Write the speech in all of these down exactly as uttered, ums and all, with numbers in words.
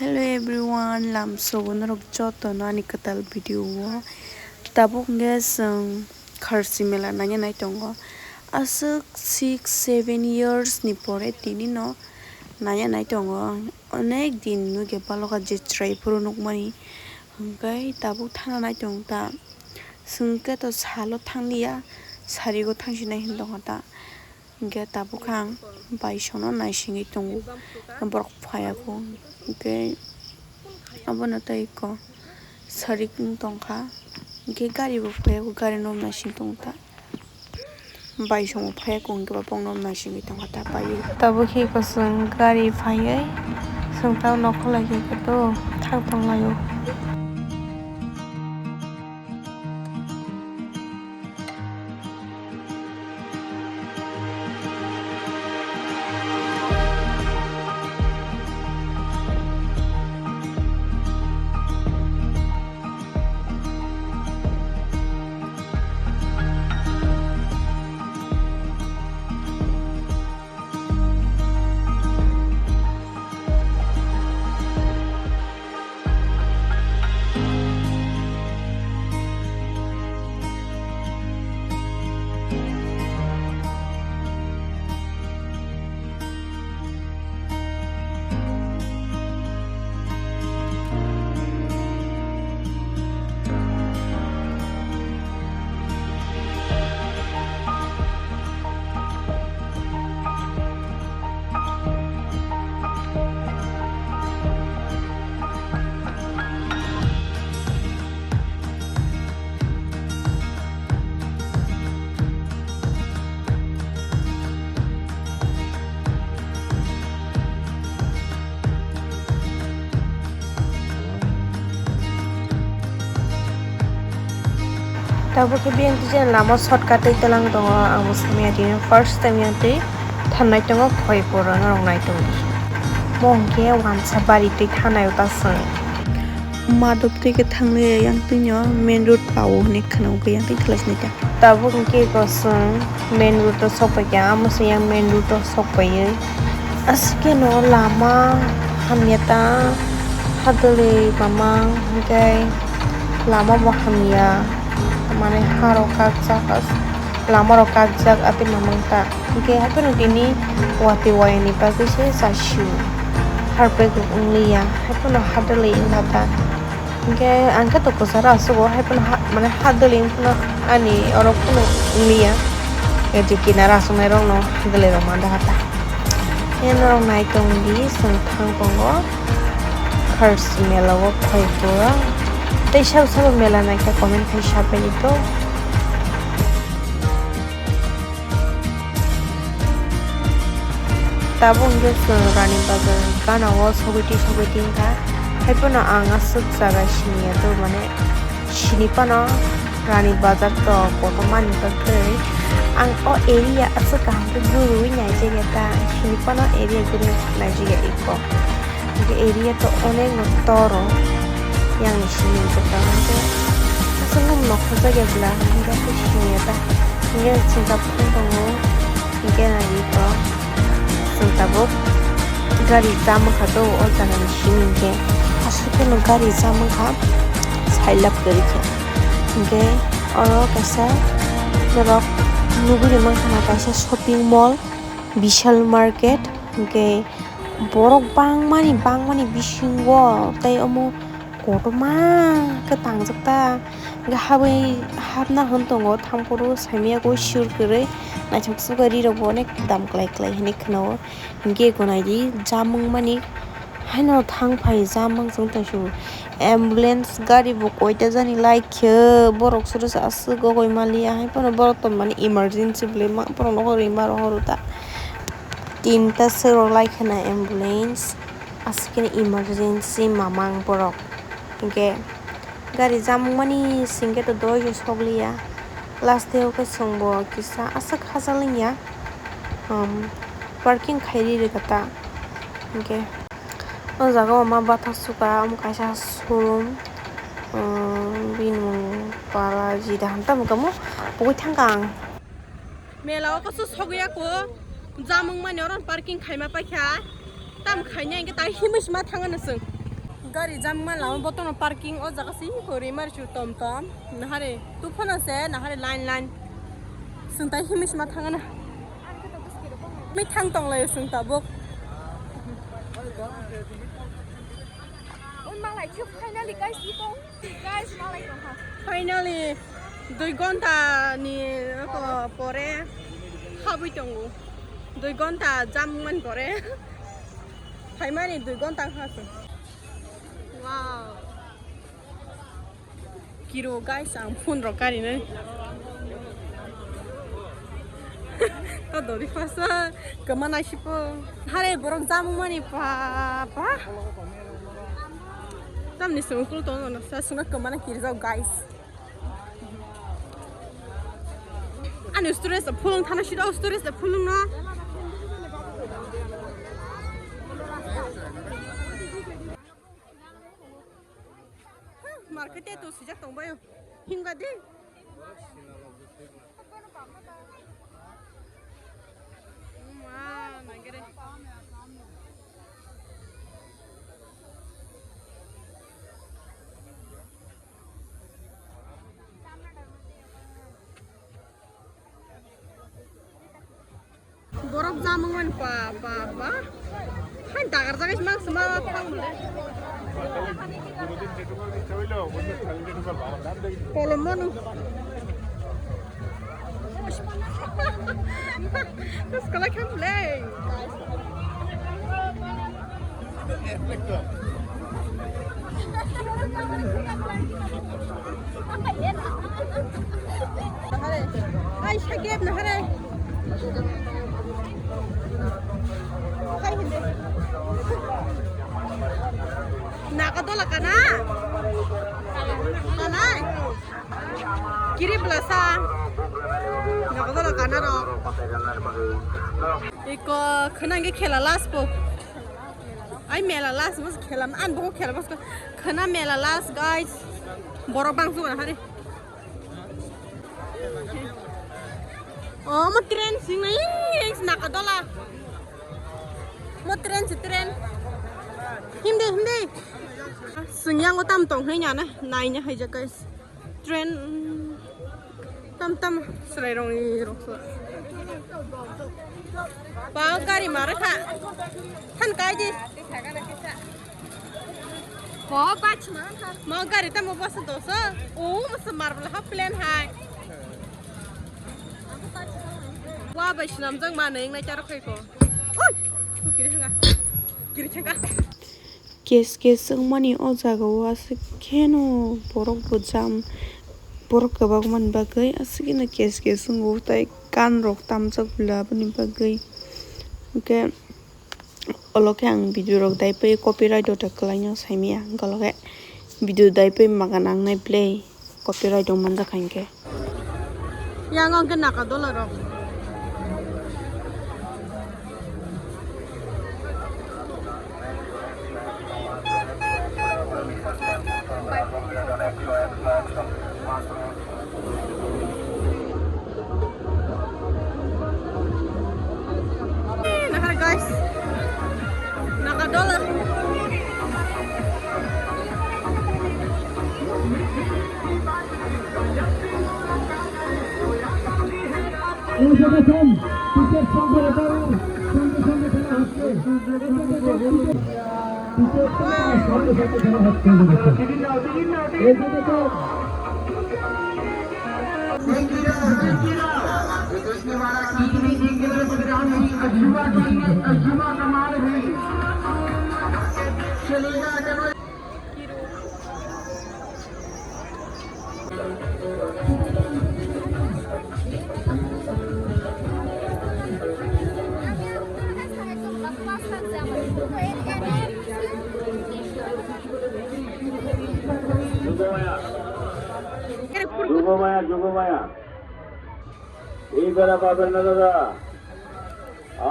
Hello everyone, lamsogo norok jotono ani kwtal video o. Tabuk hwnkhe chwng Kharchi mela naina nai tongo. Aswk six seven years ni pore tini no naina nai tongo. Onek din no khe baloka je chwrai phuru nukmani. Hwnkhe tabuk thana nai tong ta. Chwng khe to salo thangliya, sarigo thangsinai hin tongkha ta. Hwnkhe tabuk ang baisongno naisingwi tongo, borok phaiya kho. Hwnkhe abono tei kok sarik wng tongkha, hwnkhe gari bo phaiya kho, gari no naising tongo ta. Baisongo phaiya kho, hwnkhe ba bongno naisingwi tongkha ta paiwi. Tabuk khe kosong gari phaiwi chwng ta nokholai khe to thang tonglaio. Tabuk khe biyang twi jani lama shortcut twi twlang tongo, ang bo samya tini first time yang twi thangnai tongo Khoipur, norok nai tongdi. Mo hwnkhe wansa bari twi thangnai o ta chwng. Madop twi khe thanglai yang twi no main road pao hinwi khwnago yang twi thwlai sinai ta. Tabuk hwnkhe bo chwng main road o sok pai kha, amo se yang main road o sok paiwi. Aswk khe no lama hamya ta, hadwlwi mamang hwnkhe lama bo hamya, mane harok kakjak, lama rok kakjak atwi mamang ta. Hwnkhe haiphano tini watwi wayani bagwi se chasio, harpek rok wngliya, haiphano hadwlwi wngkha ta. Hwnkhe ang khe to kwcharo aswk o, haiphano ha, mane hadwlwi wngphano ani oro phano wngliya. E je kinaro achuknai rokno hadwlwi rok manda hata. Hwnkhe norok nai tongdi, chwng thang tongo Kharchi mela o Khoipur. Tei sabo sabo mela naikha comment khai sabaidi to. Tabuk hwnkhe chwng Rani Bazar gana o sogwi twi sogwi twi wngkha. Haiphano ang aswk jaga siniya to, mane sini phano Rani Bazar to kotorma ni bagwi. Ang o area aswk kaham khe guriwi naijak ya ta, sini phano area guriwi naijak ya eko. Hwnkhe area to onek no toro, yang ni simi hwnkhe tamo hwnkhe aswk no nokhorjak ya bwla hwnkhe aswk simi ya ta, hwnkhe chwng ta phone tongo, hwnkhe nai to chwng tabuk gari jam wngkha to o jaga ni simi hwnkhe aswk no gari jam wngkha sai lab kwrwi khe, hwnkhe oro kaisa norok nugwi rwmani kaisa shopping mall Vishal market hwnkhe. Borok bangmani, bangmani bisingo tei omo kotorma khe tangjak ta. Hwnkhe habwi hapna hwn tongo, thampuru saimaya khe sure kwrwi naithok sukha ri rok bo onek dam klai klai hinwi khwnao. Hwnkhe eko naidi jamung mani haino thang phai jamung chwng tongsu. Ambulance gari bo koita jani lai khe borok suru sa aswk gogoi maliya, hai phano borok tongmani emergency bwlai ma borok nokho rwima rohor ta. Tinta sero lai kheno ambulance, aswk khe emergency mamang borok. Hinkhe gari jamung mani singkhe to doijo sokliya. Last day o khe chwngbo kisa aswk hajak lingya, um, parking khairi rwkha ta. Hinkhe o jaga o ma bathak sukha, omo kaisa showroom, um, bini mung Balaji da ham tamo kamo pogwi thangkha ang. Mela o kasu sogwi ya ko, jamung mani oro parking khaima paikha. Tam khaina hinkhe tai himwi sima thangano chwng. Gari jam ma lama botono parking o jaga si hori mar chu tom tom. Nahare tu phana se nahare line line. Sung tai himis ma thangana. Mi thang tong lai sung tabuk. Un ma lai chu finally guys, i tong. Guys, ma lai tong ha. Finally, dui gonta ni, uh, pore habwi tongo. Dui gonta jam man pore. Phaimani dui gonta wngkha se. Wow. Kiro guys, ang phone rok karinai. To dori phasa kama nai sipo. Hare borok jamung mani pa pa. Tamni sungkul to no sa sunga kama na kirjao guys. Ani storage da phulung thana sida storage da phulung no. Market e to sijak tong bayo. Hinga di. Ma, nangere. Borok jamung man pa pa pa. Hai dagar jaga mang sema thang mule. Kolom manu. Terus kalau kan mulai. Ai, sa gap na hare. Hai, hindi. Naka dola kana? Kalai. Kiri belasa. Naka dola kana ro. Iko khenang ke khela last po. Ai mela last bos khela an bo khela bos khena mela last guys. Borok bang suka hari. Oh mo train sing na ing naka dola. Mo train si train. Hindi hindi. Sing yang utam tong hai na na nai nya hai ja guys. Train, mm, tam tam serai rong ni rok so. Pao gari mara kha. Than kai di. Mo bach ma kha. Mo gari tam mo basa dosa. O mo se mar bla ha plan hai. Wa bai sinam jang ma neng nai char khai ko. Oi. Kiri hanga. Kiri hanga. Kes kes wngmani o jaga o aswk kheno borok bo jam, borok kwbangmani bagwi aswk kheno kes kes wngo, tei kan rok tamjak bwla aboni bagwi. Hwnkhe olo khe ang video rok daipai copyright o ta kwlaino saimaya, hwnkhe olo khe video daipai maga nangnai bwle. Copyright rok manjak kha hinkhe. Yang o hwnkhe naka dola rok. Nahar guys, naka dola. এই যে দেখেন, টিকিট সংগ্রহ করার সঙ্গে সঙ্গে খেলা হচ্ছে। এই যে দেখেন, টিকিট, টিকিট সংগ্রহ সঙ্গে সঙ্গে খেলা হচ্ছে, এই যে দেখেন। এই যে দেখেন। যুগমায়া, যুগমায়া। এই বেলা পাবেন না দাদা।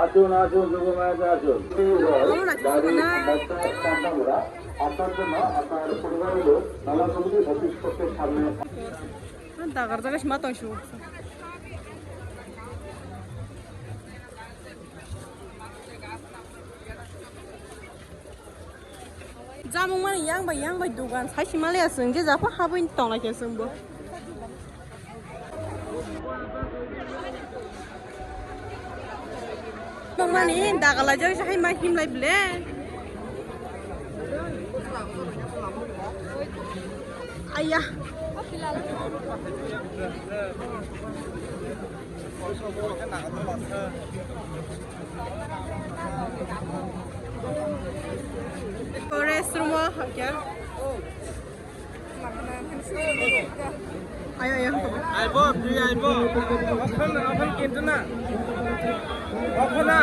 আসুন, আসুন, যুগমায়াতে আসুন। আপনার জন্য আপনার পরিবারের লোক নানা কমিটির অফিস কক্ষের সামনে। Dagar jaga sima tong su. Chamung mani yang bai yang bai dugan sai si maliya chwng je japha habwi tong lai khe chwng bo. Mani dagalai jak hai ma himlai ble. Aya. Restroom o hakya. Ayo, ayo. Aibo, twi aibo. Okhon, okhon kintu na. Okhon na.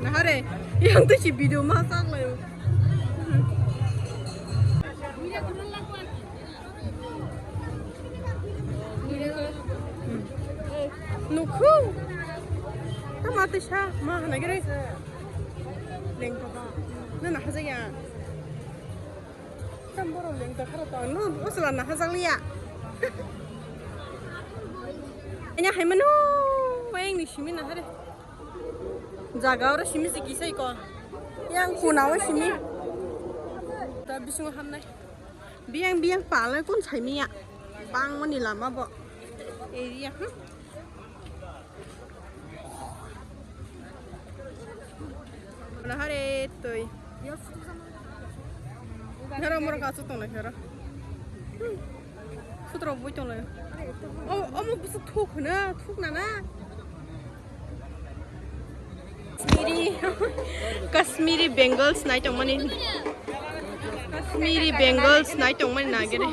Nahare, yang tu si video masak lah. Nukhu. Tama tisa ma hana gere. Lengkha ba. Na na haja ya. Tam boro lengkha khara to. No usla na haja liya. Anya hai mano. Weng ni simi na hare. Jaga oro simi si kisai ko. Yang kuna o simi. Ta bisingo hamnai. Biyang biyang pala kun saimiya. Bangmani lama bo. Area, hmm. Nahare toi. Nara moro kaso tong lai hara. Hmm. Sutro boi tong lai. Oh, omo busu thuk na, thuk na na. Kashmiri, Kashmiri Bangles nai tongmani. Kashmiri Bangles nai tongmani nagere.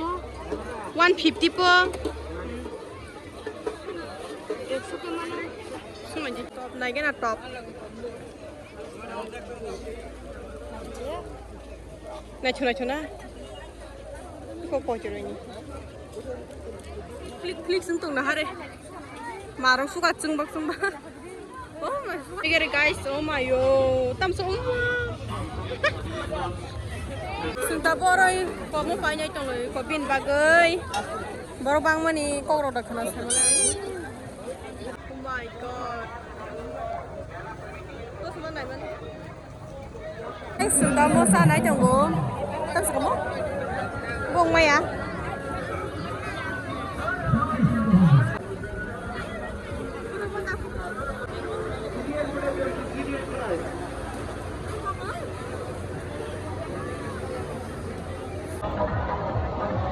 One fifty po. Top nai gana top. Nai chuna chuna. Ko ko churani. Flick flick sung tong na hare. Marong suka chungbak chungbak. Oh my. Guys, oh my yo. Tam so. Sung ta boroi komo painai tong ko bin bagai. Borok bangmani kok rok da khana sa. Oh my god. Ko suma nai mani. Sunda mo sa nai tongo. Tam sa mo? Bong maya.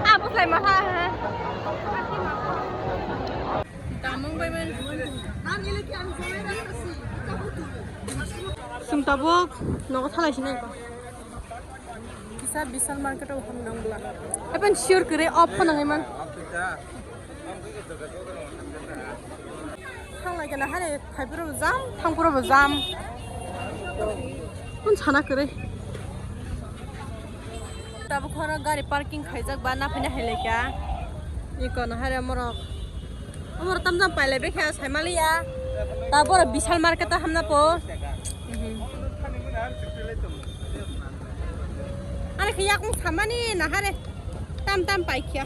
Ah, bwslai maha. Tamung bai man. Sung tabuk nogo thalai sinai ko. Kisa Vishal market o ham nang bla. Epan sure kere off nang man. Thalai kana hare. Phaipuro bo jam, thangpuro bo jam. Kun sana kwrwi. Tabuk khoro gari parking khaijak ba na phina hai laikha. Iko no hare morok. Amor tamjam pailai bekha saimaliya. Tabora Vishal market o hamna po. Mhm. Are khe yakung samani na hare. Tam tam paikha.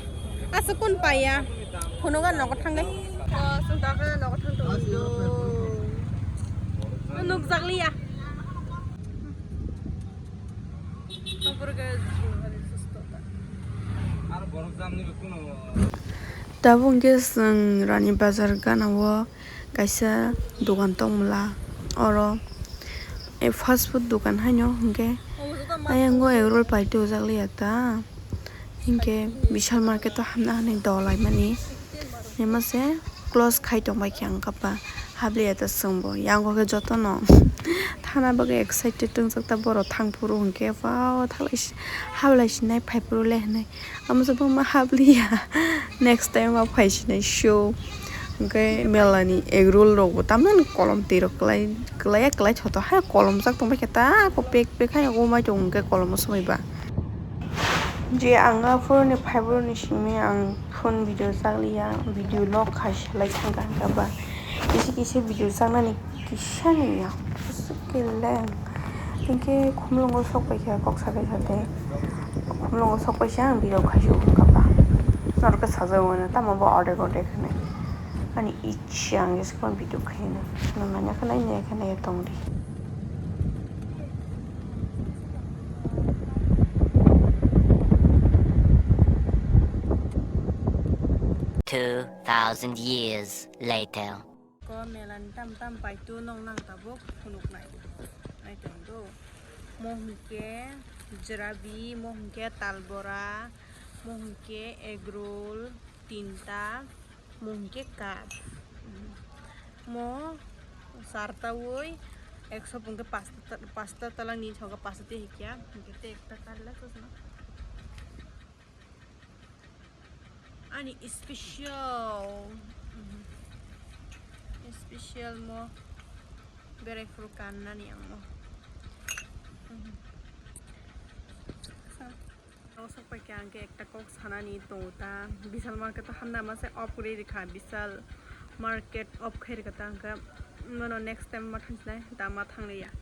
Asukun paiya. Phunuga nogo thangai. Oh, sung ta khe nogo thang tong. Nukjakliya. Tabuk hwnkhe chwng Rani Bazar gana o kaisa dogan tongmwla. Oro fast food dogan haino hwnkhe ayang o egg roll paitwi ujak liya ta. Hinkhe Vishal market o hamna hwnwi dolaimani. Himase close khai tongbaikha ang kapa. Habliya ta chwngbo. Yango khe jotono thana bagwi excited wngjak ta borok thangphuru hinkhe, wow, thalai si-, hablai sinai phaiphuru le hinwi. Amo se buma habliya. Next time o phai sinai show. Hinkhe melani egg roll rokbo tamni kolom twi rok kwlai, kwlaiya kwlai thoto hai kolomjak tongbaikha ta, ako pek pek hai umai tongo hinkhe kolomo somoi ba. Je ang aphuru ni phaibrok ni simi ang phone video chakliya, video log khai selai thangkha hinkhe ba kisa kisa video chaknani kisa ni ya, kisa keleng. Hinkhe khumlungo sok paikha kok sakai sakai, khumlungo sok paisa ang video khai se hinkhe ba norok khe sajagwi mano tamo bo ordek ordek hinwi ani ichha ang jesa phano video khai hinwi manya khe nai nai khe nai tongdi. Two thousand years later. Ko melani tam tam paitu nong nang tabuk phunuk nai. Nai tong do. Mo hwnkhe jrabi, mo hwnkhe talbora, mo hwnkhe egg roll, tinta, mo hwnkhe cup. Mo sarta woi ekso hwnkhe pasta, pasta talangni hwnkhe pasta tei hikya, hwnkhe tei ekta karla sosna. Ani special, special mo berai phuru kannani ang mo. Sak pai khe ang khe ekta kok sanani tongo ta, Vishal market o hamna ma se off kwrwi rikha, Vishal market off khai rikha ta, ang khe nono next time ma thangsinai ta, ma thangliya,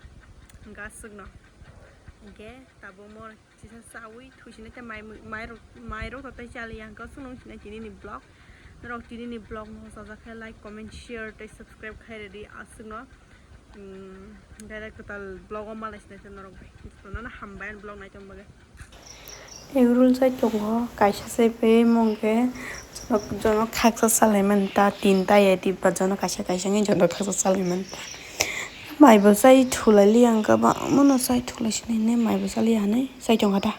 ang khe aswkno, ang khe tabuk mo. Chisa chawi thuisini tei mai, mai rok, mai rok to tei chaliya hwnkhe chwng nung sinai tini ni vlog. Norok tini ni vlog no chajak khe like, comment, share tei subscribe khai rwdi aswkno. Direct kwtal vlog o malai sinai tei norok bai. Jotono no hambai ani vlog nai tongma bagwi. Egg roll chai tongo kaisa se be mung khe jono khaksa salai man ta tinta ya tip ba jono kaisa kaisa wngwi jono khaksa salai man ta. Mai bo chai thulai li ang khe ba mano chai thulai sinai ne mai bo chali ya hinui chai tong kha ta.